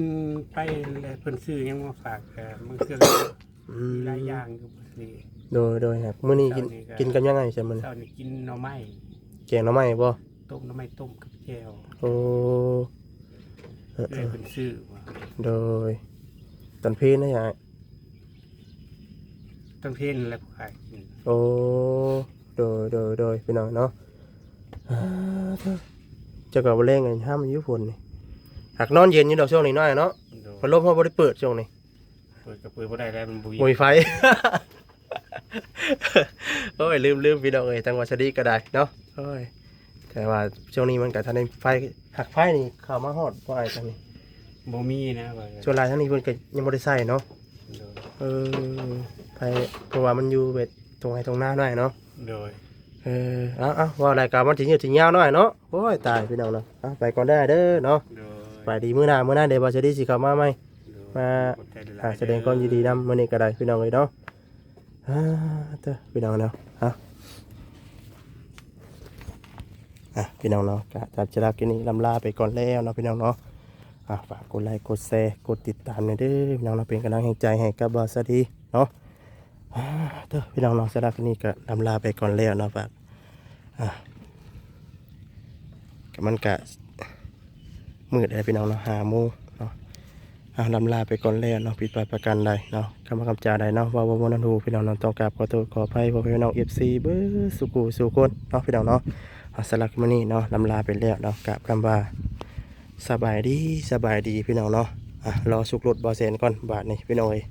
ໄປແຫຼະ ເພິ່ນຊື້ຫຍັງມາຝາກ ກໍບາງເທື່ອກໍ ອືມ ມີຫຼາຍຢ່າງຢູ່ບໍ່ຊິ ໂດຍ ໂດຍ ຮະ ມື້ນີ້ກິນ ເຊົ້ານີ້ກໍ ກິນກັບຫຍັງໄອ້ຊະມື້ນີ້? ເຊົ້ານີ້ກິນໜໍ່ໄມ້ ແກງໜໍ່ໄມ້ບໍ່? ຕົ້ມໜໍ່ໄມ້ຕົ້ມກັບແຈ່ວ ໂອ້ ເອີ ເອີ ເອີ ເພິ່ນຊື້ມາ ໂດຍ ຕອນເພນນະຍາຍ? ຕອນເພນແຫຼະພວກອ້າຍກິນ ໂອ້ ໂດຍ ໂດຍ ໂດຍ ພີ່ນ້ອງເນາະ ອ່າ ເຈົ້າກໍບໍ່ແລງອັນຫ້າມຢູ່ຝົນນີ້ ຫາກນອນເຢັນຢູ່ດອກຊ່ວງນີ້ນ້ອຍເນາະ ໂດຍ ພັດລົມເຮົາບໍ່ໄດ້ເປີດຊ່ວງນີ້ ເປີດກໍເປີດບໍ່ໄດ້ແລ້ວ ມັນບໍ່ມີ ບໍ່ມີໄຟ ໂອ້ຍ ລືມໆ ພີ່ນ້ອງເອີຍ ທາງວ່າສະດີກໍໄດ້ເນາະ ໂອ້ຍ ແຕ່ວ່າຊ່ວງນີ້ມັນກໍທັນໄດ້ໄຟ ຫາກໄຟນີ້ເຂົ້າມາຮອດບໍ່ອ້າຍທາງນີ້? ບໍ່ມີນະ ວ່າ ສ່ວນຫຼາຍທາງນີ້ເພິ່ນກໍຍັງບໍ່ໄດ້ໃຊ້ເນາະ ໂດຍ ເອີ ໄຟ ເພາະວ່າມັນຢູ່ແບບທົ່ງໄຮ່ທົ່ງນາໜ້ອຍເນາະ ໂດຍ ເອີ ເອົາໆ ເວົ້າໄດ້ກໍມັນຊິຍືດຊິຍາວໜ້ອຍເນາະ ໂອ້ຍ ຕາຍ ພີ່ນ້ອງເນາະ ເອົາ ໄປກ່ອນເດີເດີເນາະ ໂດຍ ໄປດີ ມື້ໜ້າ ມື້ໜ້າເດ ບໍ່ສະດີຊິເຂົ້າມາໃໝ່ ໂດຍ ມາ ຂອບໃຈຫຼາຍໆ ອ່າ ເດີ ສະແດງຄວາມຍິນດີນຳມື້ນີ້ກໍໄດ້ ພີ່ນ້ອງເອີຍເນາະ ອ່າ ເດີ ພີ່ນ້ອງເນາະ ເອົາ ອ່ະ ພີ່ນ້ອງເນາະ ກະຈັບສະລັກກິນນີ້ລຳລາໄປກ່ອນແລ້ວເນາະ ພີ່ນ້ອງເນາະ ອ່ະ ຝາກກົດໄລ ກົດແຊ ກົດຕິດຕາມແດ່ເດີ ພີ່ນ້ອງເນາະ ເປັນກຳລັງແຮງໃຈໃຫ້ກັບບ່າວສາລີເນາະ ອ່າ ເດີ ພີ່ນ້ອງເນາະ ສະລັກກິນນີ້ກະລຳລາໄປກ່ອນແລ້ວເນາະ ຝາກ ອ່ະ ກະມັນກະມືດແລ້ວ ພີ່ນ້ອງເນາະ ຫ້າໂມງເນາະ ອ່າ ລຳລາໄປກ່ອນແລ້ວເນາະ ຜິດພາດປະການໃດເນາະ ຄຳວ່າຄຳຈາໃດເນາະ ເວົ້າບໍ່ມ່ວນຫວານຫູ ພີ່ນ້ອງເນາະ ຕ້ອງກາບຂໍໂທດຂໍອະໄພ ພໍ່ແມ່ພີ່ນ້ອງ ເອັຟຊີ ເບິດສູ່ຜູ້ສູ່ຄົນເນາະ ພີ່ນ້ອງເນາະ ອ່າ ສຳລັບມື້ນີ້ເນາະ ລຳລາໄປແລ້ວເນາະ ກາບຄຳວ່າ ສະບາຍດີ ສະບາຍດີ ພີ່ນ້ອງເນາະ ອ່າ ລໍຊຸກລົດບ່າວແສນກ່ອນບາດນີ້ ພີ່ນ້ອງເອີຍ